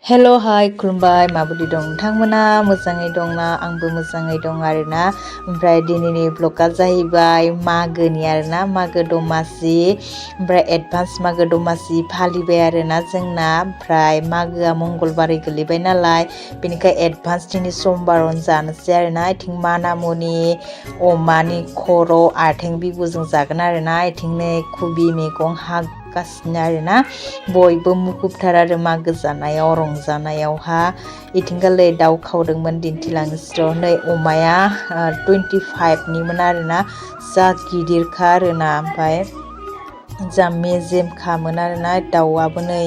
Hello, hi, खुलुमबाय माबोरै दं नोंथांमोना मोजाङै दंना आंबो मोजाङै दं आरोना ओमफ्राय दिनैनि ब्लगआ जाहैबाय मागोनि आरोना मागो दमासि ओमफ्राय एडभान्स मागो दमासि फालिबाय आरोना जोंना ओमफ्राय मागोआ मंगलबारै गोलैबाय नालाय बेनिखाय एडभान्स दिनै समबारावनो जानोसै आरोना इथिं मानामुनि अमानि खर' आथिं बिबुजों जागोन आरोना इथिंनो कबि मैगं हागासिनो आरोना बयबो मुखुबथार आरो मागो जानायाव रंजानायावहा इथिंगालै दाउ खावदोंमोन दिन्थिलांनोसै नै अमाया 25निमोन आरोना जा गिदिरखा आरोना ओमफ्राय जा मेजेमखामोन आरोना दाउआबो नै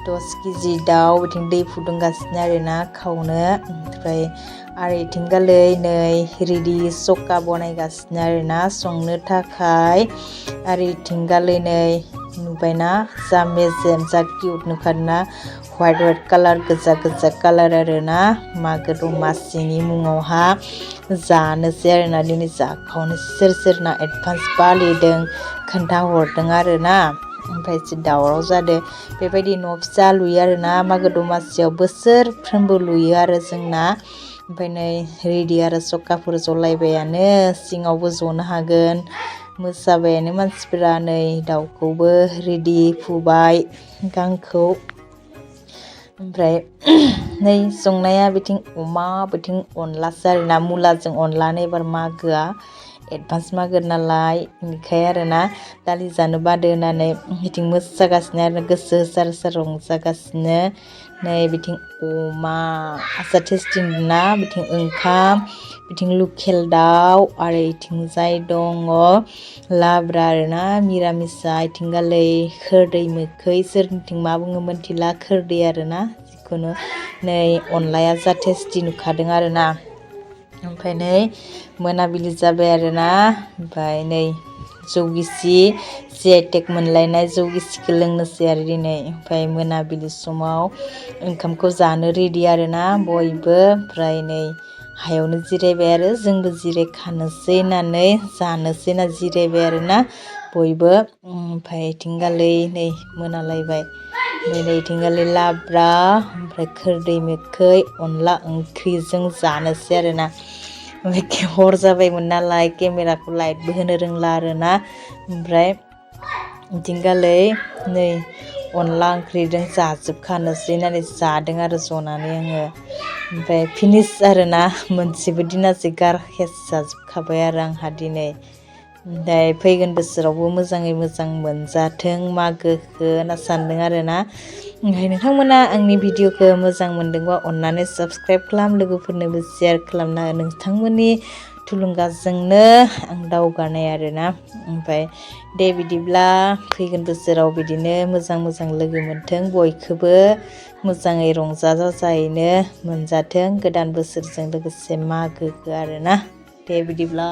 10 केजि दाउ बिथिं दै फुदुंगासिनो आरोना खावनो ओमफ्राय आरो इथिंगालै नै रेडि सका बनायगासिनो आरोना संनो थाखाय आरो इथिंगालै नै नुबायना जा मेजेम जा किउट नुखादोंना व्हाइट कालार गोजा कालार आरोना मागो दमासिनि मुङावहा जानोसै आरोना दिनै जाखावनो सोरना एडभान्स बालिदों खोन्थाहरदों आरोना ओमफ्राय दावराव जादों बेबायदि न' फिसा लुयो आरोना मागो दमासियाव बोसोरफ्रोमबो लुयो आरो जोंना ओमफ्राय नै रेडि आरो सकाफोर जलायबायानो सिङावबो जनो हागोन मोसाबायानो मानसिफोरा नै दाउखौबो रेडि फुबाय गांखौ ओमफ्राय नै संनाया बिथिं अमा बिथिं अनलासो आरोना मुलाजों अनलानो एबार मागोआ एडभान्स मागो नालाय बेनिखाय आरोना दालि जानो बादो होननानै बिथिं मोसागासिनो आरो गोसो होसार रंजागासिनो नै बिथिं अमा आसा टेस्टि ना बिथिं ओंखाम बिथिं लकेल दाउ आरो इथिंजाय दङ लाब्रा आरोना मिरामिसा इथिंगालै खोरदै मोखै सोरनिथिं मा बुङो मोनथिला खोरदै आरोना जिखुनु नै अनलाया जा टेस्टि नुखादों आरोना ओमफ्राय नै मोनाबिलि जाबाय आरोना ओमफ्राय नै जौ गिसि जिआइटेक मोनलायनाय जौ गिसिखौ लोंनोसै आरो दिनै ओमफ्राय मोनाबिलि समाव ओंखामखौ जानो रेडि आरोना बयबो ओमफ्राय नै हायावनो जिरायबाय आरो जोंबो जिरायखानोसै होननानै जानोसै होनना जिरायबाय आरोना बयबो ओमफ्राय इथिंगालै नै मोनालायबाय ओमफ्राय नै इथिंगालै लाब्रा ओमफ्राय खोरदै मोखै अनला ओंख्रिजों जानोसै आरोना ओमफ्राय हर जाबायमोन नालाय केमेराखौ लाइटबो होनो रोंला आरोना ओमफ्राय इथिंगालै नै अनला ओंख्रिजों जाजोबखानोसै होननानै जादों आरो जनानै आङो ओमफ्राय फिनिस आरोना मोनसेबो दिनासै गारखेस जाजोबखाबाय आरो आंहा दिनै ओमफ्राय फैगोन बोसोरावबो मोजाङै मोजां मोनजाथों मागोखौ होनना सानदों आरोना ओमफ्राय नोंथांमोना आंनि भिडिअखौ मोजां मोनदोंबा अननानै साबस्क्राइब खालाम लोगोफोरनोबो शेयार खालामना नोंथांमोननि थुलुंगाजोंनो आं दावगानाय आरोना ओमफ्राय दे बिदिब्ला फैगोन बोसोराव बिदिनो मोजां लोगो मोनथों बयखौबो मोजाङै रंजा बाजायैनो मोनजाथों गोदान बोसोरजों लोगोसे मागोखौ आरोना दे बिदिब्ला